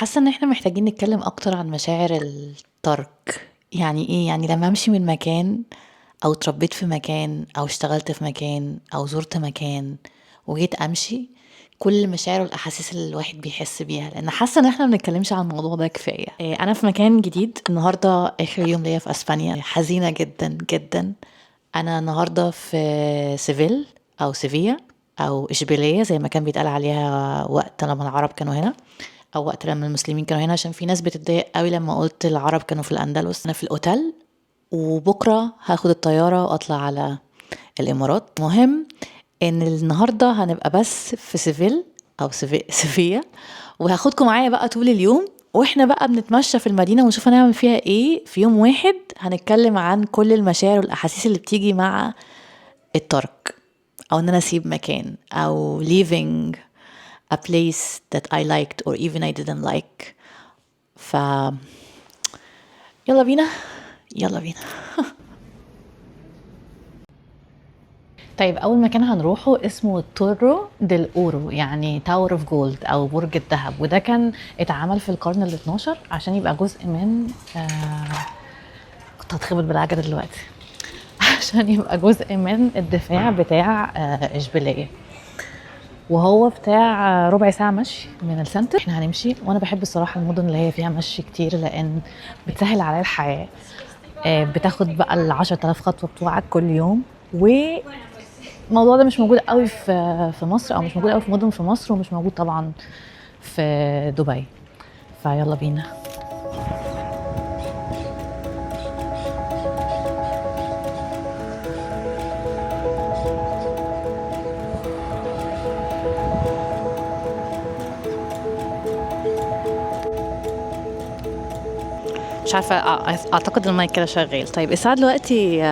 حاسه ان احنا محتاجين نتكلم اكتر عن مشاعر الترك. يعني ايه؟ يعني لما امشي من مكان او اتربيت في مكان او اشتغلت في مكان او زرت مكان وجيت امشي، كل المشاعر والاحاسيس اللي الواحد بيحس بيها، لان حاسه ان احنا ما بنتكلمش عن الموضوع ده كفاية. انا في مكان جديد النهارده، اخر يوم ليا في اسبانيا، حزينة جدا جدا. انا النهارده في سيفيل او سيفيا او اشبيلية زي ما كان بيتقال عليها وقت لما العرب كانوا هنا او وقت لما المسلمين كانوا هنا، عشان في ناس بتتضايق قوي لما قلت العرب كانوا في الاندلس. انا في الاوتيل وبكره هاخد الطيارة واطلع على الامارات. مهم ان النهارده هنبقى بس في سيفيل او سيفيا، وهاخدكم معايا بقى طول اليوم واحنا بقى بنتمشى في المدينة ونشوف هنعمل فيها ايه في يوم واحد. هنتكلم عن كل المشاعر والاحاسيس اللي بتيجي مع الترك، او ان انا اسيب مكان، او leaving a place that I liked or even I didn't like. ف يلا بينا يلا بينا. طيب اول مكان هنروحه اسمه Torre del Oro، يعني Tower of Gold او برج الذهب، وده كان اتعمل في القرن ال 12 عشان يبقى جزء من كنت هتخبط بالعجله دلوقتي عشان يبقى جزء من الدفاع بتاع اشبيلية. وهو بتاع ربع ساعة مشي من ال center. احنا هنمشي، وانا بحب الصراحة المدن اللي هي فيها مشي كتير لان بتسهل عليا الحياة. بتاخد بقى ال 10,000 خطوة بتوعك كل يوم، والموضوع ده مش موجود قوي في مصر، او مش موجود قوي في مدن في مصر، ومش موجود طبعا في دبي. فيلا بينا. مش عارفة، أعتقد المايك كده شغال. طيب الساعة دلوقتي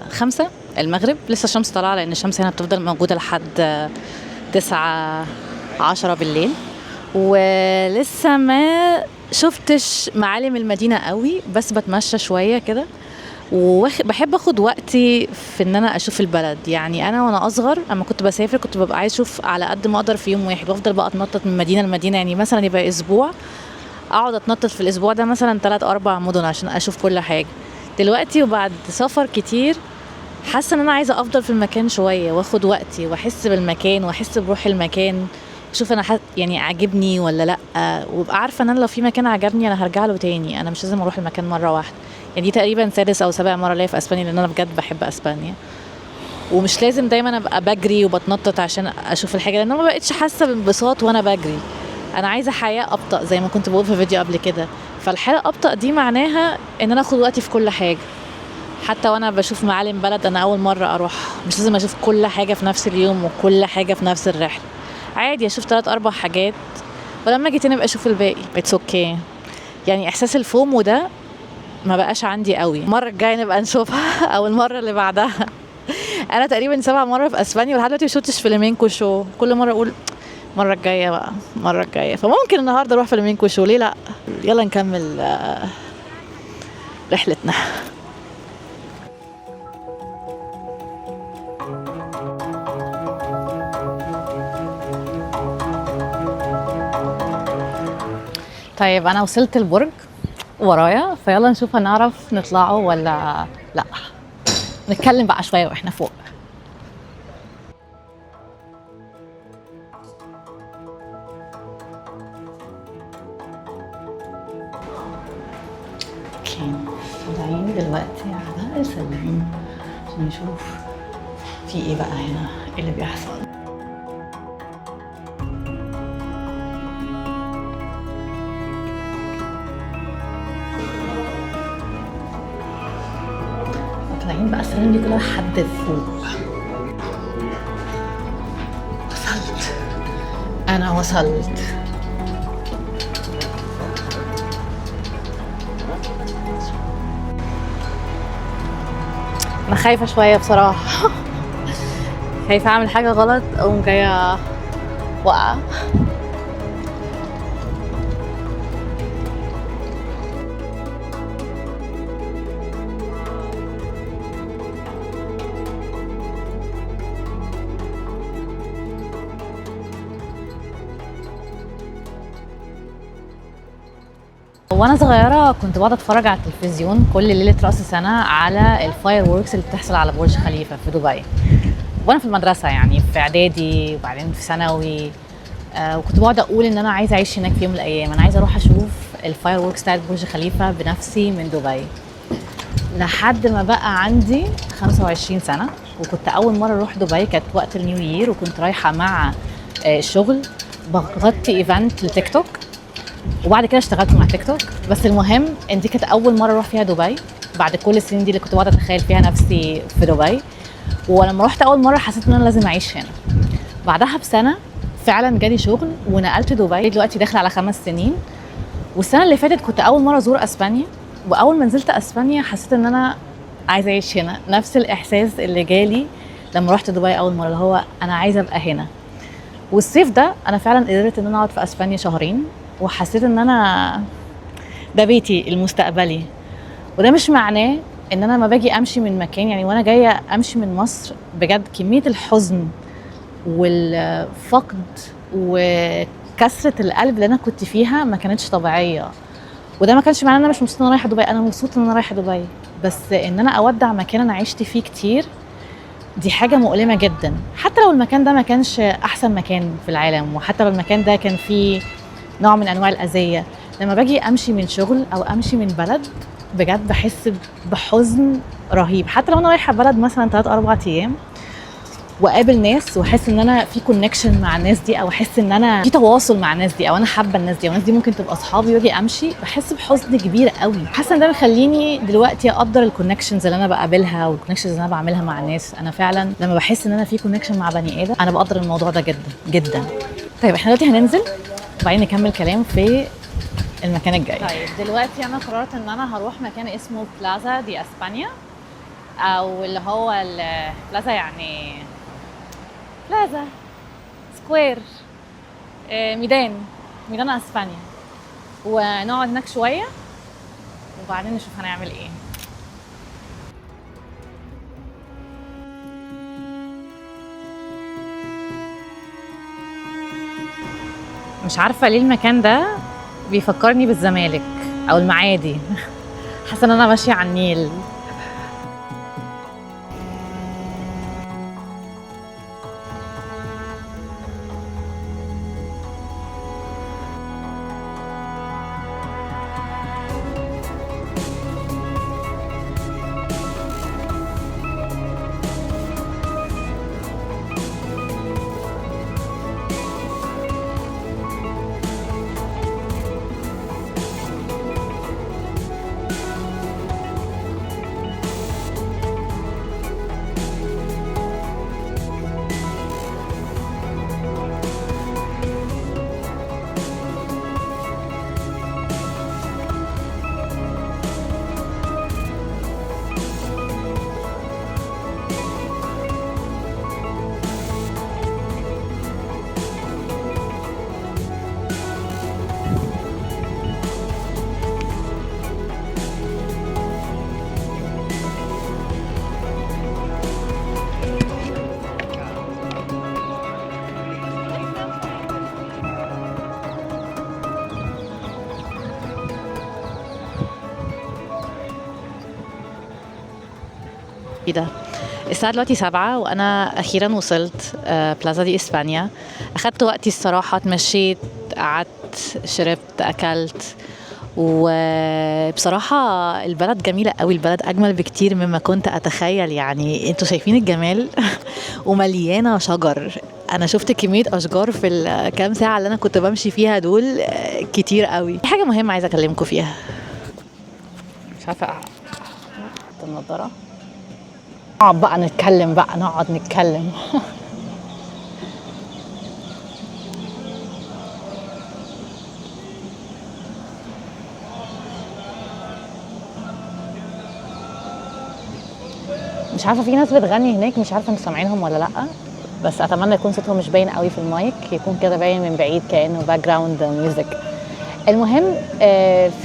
5 المغرب، لسه الشمس طالعة لأن الشمس هنا بتفضل موجودة لحد 9-10 بالليل، ولسه ما شفتش معالم المدينة قوي، بس بتمشى شوية كده، وبحب اخد وقتي في ان انا اشوف البلد. يعني انا وانا اصغر اما كنت بسافر كنت ببقى عايز اشوف على قد ما اقدر في يوم واحد، وافضل بقى اتنطط من مدينة لمدينة. يعني مثلا يبقى اسبوع اقعد اتنطط في الاسبوع ده مثلا 3-4 مدن عشان اشوف كل حاجة. دلوقتي وبعد سفر كتير حاسه ان انا عايزه افضل في المكان شوية واخد وقتي واحس بالمكان واحس بروح المكان، اشوف انا يعني عاجبني ولا لا، وابقى عارفه ان انا لو في مكان عجبني انا هرجع له تاني، انا مش لازم اروح المكان مرة واحدة. يعني دي تقريبا 6 أو 7 مرة ليا في اسبانيا، لان انا بجد بحب اسبانيا، ومش لازم دايما ابقى بجري وبتنطط عشان اشوف الحاجة، لان انا ما بقتش حاسه بانبساط وانا بجري. انا عايزه حياة ابطا زي ما كنت بقول في فيديو قبل كده. فالحياة ابطا دي معناها ان انا اخد وقتي في كل حاجة، حتى وانا بشوف معالم بلد انا اول مرة اروح، مش لازم اشوف كل حاجة في نفس اليوم وكل حاجة في نفس الرحلة، عادي اشوف 3-4 حاجات، ولما اجي تاني ابقى اشوف الباقي. it's okay. يعني احساس ال FOMO ده ما بقاش عندي قوي. المرة الجاية نبقى نشوفها او المرة اللي بعدها. انا تقريبا 7 مرة في اسبانيا ولحد دلوقتي ما شفتش flamenco show، كل مرة اقول المرة الجاية بقى، المرة الجاية. فممكن النهارده اروح flamenco show، ليه لا؟ يلا نكمل رحلتنا. طيب انا وصلت البرج ورايا، فيلا نشوف هنعرف نطلعه ولا لا. نتكلم بقى شوية واحنا فوق. okay طالعين دلوقتي على السلم عشان نشوف في ايه بقى هنا، ايه اللي بيحصل. طالعين بقى السلم دي كلها لحد فوق. وصلت، انا وصلت. انا خايفة شوية بصراحة، خايفة اعمل حاجة غلط اقوم جاية واقعه. وانا صغيرة كنت بقعد اتفرج على التلفزيون كل ليلة راس السنة على ال fireworks اللي بتحصل على برج خليفة في دبي، وانا في المدرسة، يعني في اعدادي وبعدين في ثانوي. وكنت بقعد اقول ان انا عايزه اعيش هناك في يوم من الايام، انا عايزه اروح اشوف ال fireworks بتاعت برج خليفة بنفسي من دبي. لحد ما بقى عندي 25 سنة، وكنت اول مرة اروح دبي كانت وقت ال New Year، وكنت رايحة مع شغل بغطي event لتيك توك، وبعد كده اشتغلت مع تيك توك. بس المهم ان دي كانت اول مرة اروح فيها دبي بعد كل السنين دي اللي كنت بقعد اتخيل فيها نفسي في دبي. ولما رحت اول مرة حسيت ان انا لازم اعيش هنا. بعدها بسنة فعلا جالي شغل ونقلت دبي. دلوقتي داخله على 5 سنين. والسنة اللي فاتت كنت اول مرة ازور اسبانيا، واول ما نزلت اسبانيا حسيت ان انا عايزه اعيش هنا. نفس الاحساس اللي جالي لما رحت دبي اول مرة، اللي هو انا عايزه ابقى هنا. والصيف ده انا فعلا قدرت ان انا اقعد في اسبانيا شهرين، وحسيت ان انا ده بيتي المستقبلي. وده مش معناه ان انا ما باجي امشي من مكان، يعني وانا جاية امشي من مصر بجد كمية الحزن والفقد وكسره القلب اللي انا كنت فيها ما كانتش طبيعية. وده ما كانش معناه ان انا مش مبسوطة ان انا رايحة دبي، انا مبسوطة ان انا رايحة دبي، بس ان انا اودع مكان انا عشت فيه كتير دي حاجة مؤلمة جدا. حتى لو المكان ده ما كانش احسن مكان في العالم، وحتى لو المكان ده كان فيه نوع من انواع الاذية، لما باجي امشي من شغل او امشي من بلد بجد بحس بحزن رهيب. حتى لو انا رايحة بلد مثلا 3 4 ايام واقابل ناس واحس ان انا في connection مع الناس دي، او احس ان انا في تواصل مع الناس دي، او انا حابة الناس دي، او الناس دي ممكن تبقى اصحابي، واجي امشي بحس بحزن كبير قوي. حاسه ان ده بيخليني دلوقتي اقدر ال connections اللي انا بقابلها وال connections اللي انا بعملها مع الناس. انا فعلا لما بحس ان انا في connection مع بني ادم انا بقدر الموضوع ده جدا جدا. طيب احنا دلوقتي هننزل وبعدين نكمل كلام في المكان الجاي. طيب دلوقتي انا قررت ان انا هروح مكان اسمه Plaza de España، او اللي هو البلازا، يعني plaza square، ميدان اسبانيا، ونقعد هناك شوية وبعدين نشوف هنعمل ايه. مش عارفه ليه المكان ده بيفكرني بالزمالك او المعادي. حاسه ان انا ماشية على النيل. ايه ده؟ الساعة دلوقتي 7 وأنا أخيرا وصلت Plaza de España. أخدت وقتي الصراحة، اتمشيت، قعدت، شربت، أكلت، وبصراحة البلد جميلة قوي. البلد أجمل بكتير مما كنت أتخيل. يعني انتوا شايفين الجمال ومليانة شجر. أنا شفت كمية أشجار في الكام ساعة اللي أنا كنت بمشي فيها دول، كتير قوي. في حاجة مهمة عايزة أكلمكم فيها، مش عارفة أحط النضارة. نقعد بقى نتكلم، بقى نقعد نتكلم. مش عارفة في ناس بتغني هناك، مش عارفة انتوا سامعينهم ولا لأ، بس أتمنى يكون صوتهم مش باين قوي في المايك، يكون كده باين من بعيد كأنه background music. المهم،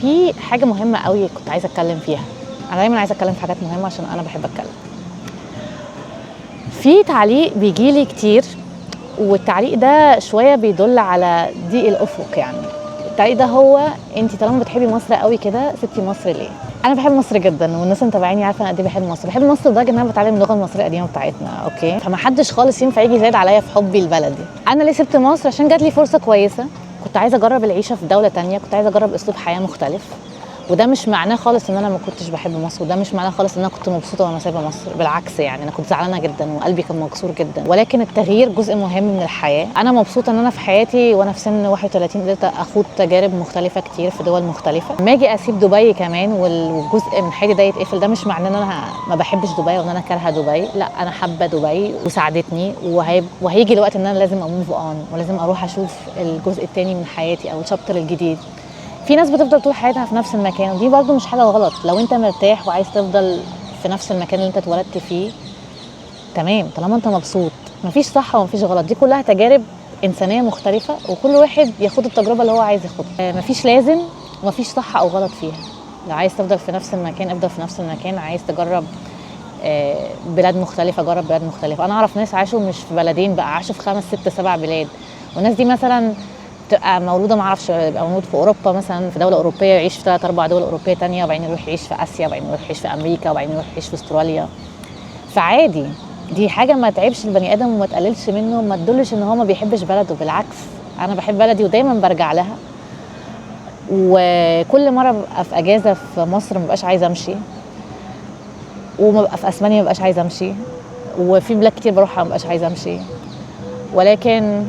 في حاجة مهمة قوي كنت عايزة أتكلم فيها. أنا دايماً عايزة أتكلم في حاجات مهمة عشان أنا بحب أتكلم. في تعليق بيجيلي كتير، والتعليق ده شوية بيدل على ضيق الأفق. يعني التعليق التعليق ده هو انت طالما بتحبي مصر قوي كده سبتي مصر ليه؟ انا بحب مصر جدا، والناس اللي متابعيني عارفه انا قد ايه بحب مصر. بحب مصر لدرجة ان انا بتعلم اللغة المصرية القديمة بتاعتنا، okay؟ فما حدش خالص ينفع يجي يزايد عليا في حبي لبلدي. انا ليه سبت مصر؟ عشان جات لي فرصة كويسة، كنت عايزه اجرب العيشة في دولة تانية، كنت عايزه اجرب اسلوب حياة مختلف. وده مش معناه خالص ان انا ما كنتش بحب مصر، وده مش معناه خالص ان انا كنت مبسوطة وانا سايبه مصر، بالعكس يعني انا كنت زعلانة جدا وقلبي كان مكسور جدا. ولكن التغيير جزء مهم من الحياة. انا مبسوطة ان انا في حياتي وانا في سن 31 قدرت اخوض تجارب مختلفة كتير في دول مختلفة. لما اجي اسيب دبي كمان والجزء من حياتي ده يتقفل، ده مش معناه ان انا ما بحبش دبي وان انا كارهه دبي، لا انا حابة دبي وساعدتني، وهيجي الوقت ان انا لازم ا move on ولازم اروح اشوف الجزء الثاني من حياتي او ال chapter الجديد. في ناس بتفضل طول حياتها في نفس المكان، ودي برضو مش حاجة غلط. لو انت مرتاح وعايز تفضل في نفس المكان اللي انت اتولدت فيه تمام، طالما انت مبسوط. مفيش صح ومفيش غلط، دي كلها تجارب إنسانية مختلفة وكل واحد ياخد التجربة اللي هو عايز ياخدها. مفيش لازم ومفيش صح أو غلط فيها. لو عايز تفضل في نفس المكان افضل في نفس المكان، عايز تجرب بلاد مختلفة جرب بلاد مختلفة. أنا أعرف ناس عاشوا مش في بلدين بقى، عاشوا في 5 6 7 بلاد، والناس دي مثلا تبقى مولودة معرفش، يبقى مولود في اوروبا مثلا في دولة اوروبية، يعيش في 3 4 دول اوروبية تانية، وبعدين يروح يعيش في اسيا، وبعدين يروح يعيش في امريكا، وبعدين يروح يعيش في استراليا. فعادي، دي حاجة ما تعيبش البني ادم وما تقللش منه وما تدلش ان هو ما بيحبش بلده. بالعكس انا بحب بلدي ودايما برجع لها، وكل مرة ببقى في اجازه في مصر ما ببقاش عايزه امشي، وما ببقى في اسبانيا ما ببقاش عايزه امشي، وفي بلاد كتير بروحها ما ببقاش عايزه امشي. ولكن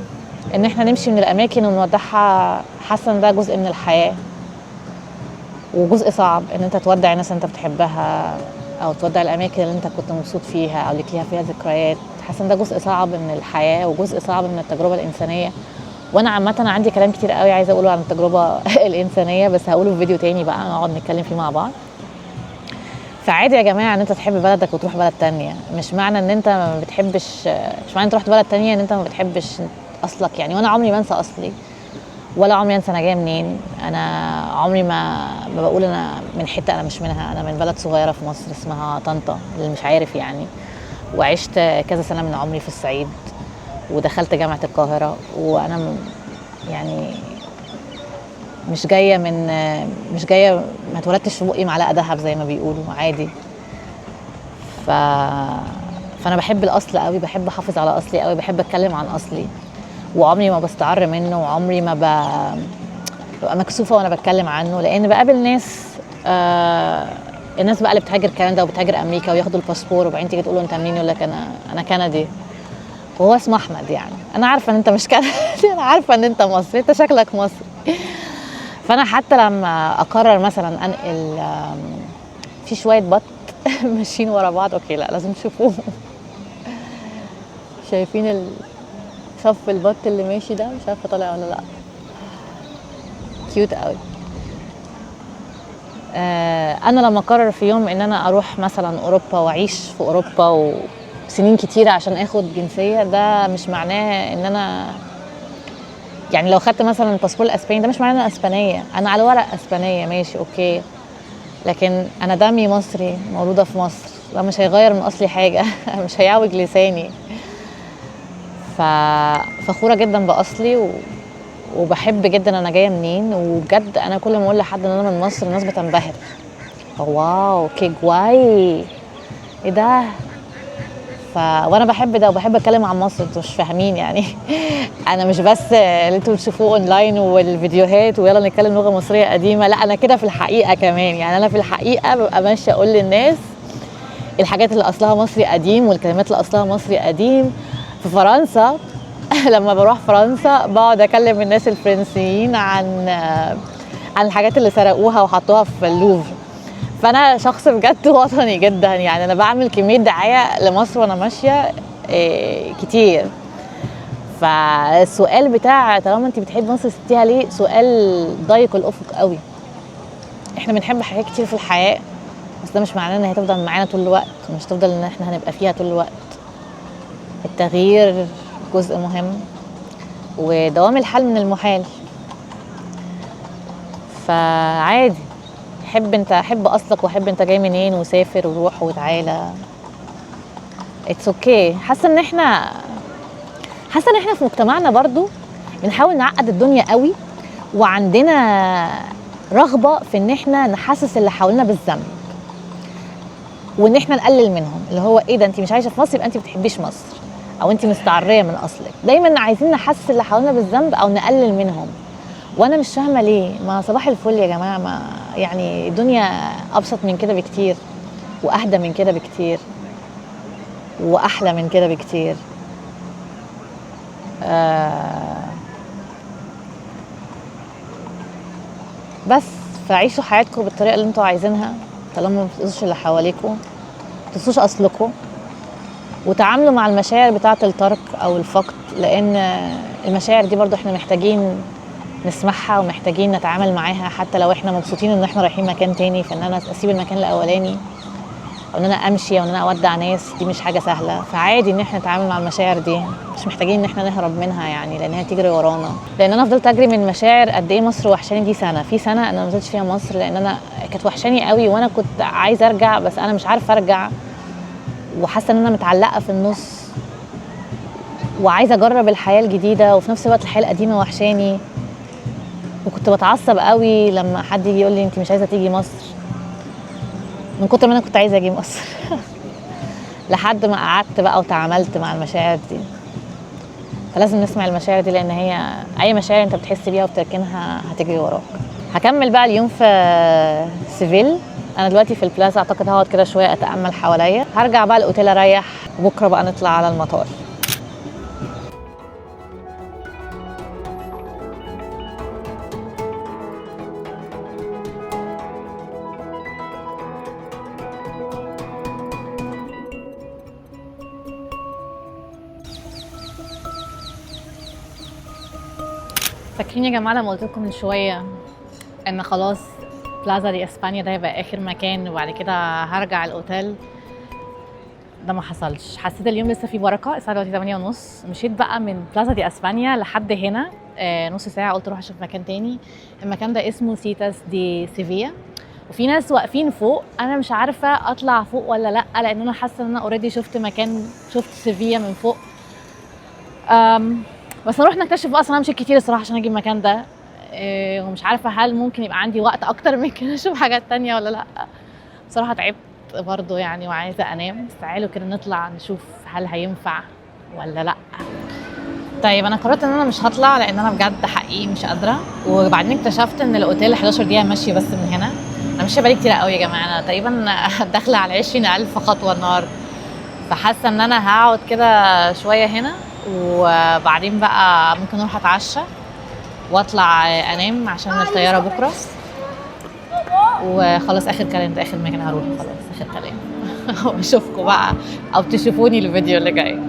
ان احنا نمشي من الاماكن ونودعها، حاسه ان ده جزء من الحياة وجزء صعب، ان انت تودع ناس انت بتحبها او تودع الاماكن اللي انت كنت مبسوط فيها او ليك ليها فيها ذكريات. حاسه ان ده جزء صعب من الحياة وجزء صعب من التجربة الانسانية. وانا عامة عندي كلام كتير قوي عايزه اقوله عن التجربة الانسانية، بس هقوله في فيديو تاني بقى نقعد نتكلم فيه مع بعض. فعادي يا جماعة ان انت تحب بلدك وتروح بلد تانية، مش معنى ان انت ما بتحبش، مش معنى انت رحت بلد تانية ان انت ما بتحبش اصلك يعني. وانا عمري ما انسى اصلي، ولا عمري انسى انا جاية منين. انا عمري ما بقول انا من حتة انا مش منها. انا من بلد صغيرة في مصر اسمها طنطا، اللي مش عارف يعني، وعشت كذا سنة من عمري في الصعيد، ودخلت جامعه القاهرة، وانا يعني مش جاية من، مش جاية، ما اتولدتش في بقي معلقه ذهب زي ما بيقولوا، عادي. فانا بحب الاصل قوي، بحب احافظ على اصلي قوي، بحب اتكلم عن اصلي، وعمري ما بستعر منه، وعمري ما ببقى مكسوفه وانا بتكلم عنه، لان بقابل ناس، الناس بقى اللي بتهاجر كندا وبتهاجر امريكا وياخدوا الباسبور، وبعدين تيجي تقول له انت منين، يقول لك انا كندي، وهو اسمه احمد. يعني انا عارفه ان انت مش كندي، انا عارفه ان انت مصري، انت شكلك مصري. فانا حتى لما اقرر مثلا انقل، في شوية بط ماشيين ورا بعض، okay لا لازم تشوفوهم، شايفين صف البط اللي ماشي ده؟ مش عارفه طالع ولا لا، cute قوي. انا لما اقرر في يوم ان انا اروح مثلا اوروبا واعيش في اوروبا وسنين كتيرة عشان اخد جنسية، ده مش معناه ان انا يعني لو خدت مثلا الباسبور الاسباني ده مش معناه ان انا اسبانية. انا على ورق اسبانية ماشي okay، لكن انا دمي مصري، مولودة في مصر، ده مش هيغير من اصلي حاجة، مش هيعوج لساني. ففخوره جدا باصلي وبحب جدا انا جاية منين. وبجد انا كل ما اقول لحد ان انا من مصر الناس بتنبهر، wow qué guay، ايه ده؟ وانا بحب ده وبحب اتكلم عن مصر، انتوا مش فاهمين يعني. انا مش بس اللي انتوا بتشوفوه اونلاين والفيديوهات ويلا نتكلم لغة مصرية قديمة، لا انا كده في الحقيقة كمان. يعني انا في الحقيقة ببقى ماشية اقول للناس الحاجات اللي اصلها مصري قديم والكلمات اللي اصلها مصري قديم. في فرنسا لما بروح فرنسا بقعد اكلم الناس الفرنسيين عن الحاجات اللي سرقوها وحطوها في اللوفر. فانا شخص بجد وطني جدا، يعني انا بعمل كمية دعاية لمصر وانا ماشية كتير. فالسؤال بتاع طالما انت بتحبي مصر سبتيها ليه، سؤال ضيق الافق قوي. احنا بنحب حاجات كتير في الحياة، بس ده مش معناه ان هي تفضل معانا طول الوقت، مش تفضل ان احنا هنبقى فيها طول الوقت. التغيير جزء مهم، ودوام الحال من المحال. فعادي، حب انت، حب اصلك وحب انت جاي منين، وسافر وروح وتعالى، it's okay. حاسه ان احنا في مجتمعنا برضو بنحاول نعقد الدنيا قوي، وعندنا رغبة في ان احنا نحسس اللي حوالينا بالذنب وان احنا نقلل منهم، اللي هو ايه ده انت مش عايشه في مصر يبقى انت ما بتحبيش مصر، او انت مستعريه من اصلك. دايما عايزين نحسس اللي حوالينا بالذنب او نقلل منهم، وانا مش فاهمه ليه. ما صباح الفل يا جماعة، ما يعني الدنيا ابسط من كده بكتير، واهدى من كده بكتير، واحلى من كده بكتير. بس فعيشوا حياتكم بالطريقة اللي انتوا عايزينها، طالما ما بتأذوش اللي حواليكم، ما تنسوش اصلكم، وتعاملوا مع المشاعر بتاعه الترك او الفقد، لان المشاعر دي برضو احنا محتاجين نسمعها ومحتاجين نتعامل معاها، حتى لو احنا مبسوطين ان احنا رايحين مكان تاني. فان انا اسيب المكان الاولاني او ان انا امشي او ان انا اودع ناس، دي مش حاجة سهلة. فعادي ان احنا نتعامل مع المشاعر دي، مش محتاجين ان احنا نهرب منها يعني، لان هي تجري ورانا. لان انا فضلت اجري من مشاعر قد ايه مصر وحشاني دي سنة، في سنة انا ما نزلتش فيها مصر لان انا كانت وحشاني قوي، وانا كنت عايزه ارجع بس انا مش عارفه ارجع، وحاسه ان انا متعلقه في النص، وعايزه اجرب الحياة الجديدة، وفي نفس الوقت الحياة القديمة وحشاني. وكنت بتعصب قوي لما حد يجي يقول لي انت مش عايزه تيجي مصر، من كتر ما انا كنت عايزه اجي مصر. لحد ما قعدت بقى وتعاملت مع المشاعر دي. فلازم نسمع المشاعر دي، لان هي اي مشاعر انت بتحس بيها وبتركنها هتجري وراك. هكمل بقى اليوم في سيفيل. انا دلوقتي في البلازا، اعتقد هقعد كده شوية اتامل حواليا، هرجع بقى الاوتيل اريح، وبكره بقى نطلع على المطار. فاكرين يا جماعة لما قلت لكم من شوية ان خلاص بلازا دي اسبانيا ده هيبقى اخر مكان وبعد كده هرجع الاوتيل؟ ده ما حصلش. حسيت اليوم لسه فيه بركة. الساعة دلوقتي 8:30. مشيت بقى من بلازا دي اسبانيا لحد هنا نص ساعة، قلت اروح اشوف مكان تاني. المكان ده اسمه سيتاس دي سيفيا، وفي ناس واقفين فوق. انا مش عارفه اطلع فوق ولا لا، لان انا حاسه ان انا already شفت مكان، شفت سيفيا من فوق. بس نروح نكتشف بقى. اصلا انا مشيت كتير الصراحة عشان اجي المكان ده، ومش عارفه هل ممكن يبقى عندي وقت اكتر من كده اشوف حاجات تانية ولا لا. بصراحة تعبت برضو يعني وعايزه انام، بس تعالوا كده نطلع نشوف هل هينفع ولا لا. طيب انا قررت ان انا مش هطلع لان انا بجد حقيقي مش قادرة. وبعدين اكتشفت ان الاوتيل 11 دقيقة ماشية بس من هنا. انا ماشية بقالي كتير قوي يا جماعة، انا تقريبا داخله على 20,000 خطوة النهارده. فحاسه ان انا هقعد كده شوية هنا، وبعدين بقى ممكن اروح اتعشى واطلع انام عشان الطيارة بكره. وخلاص اخر كلام، ده اخر مكان هروح، خلاص اخر كلام. واشوفكم بقى او تشوفوني الفيديو اللي جاي.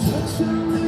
Such a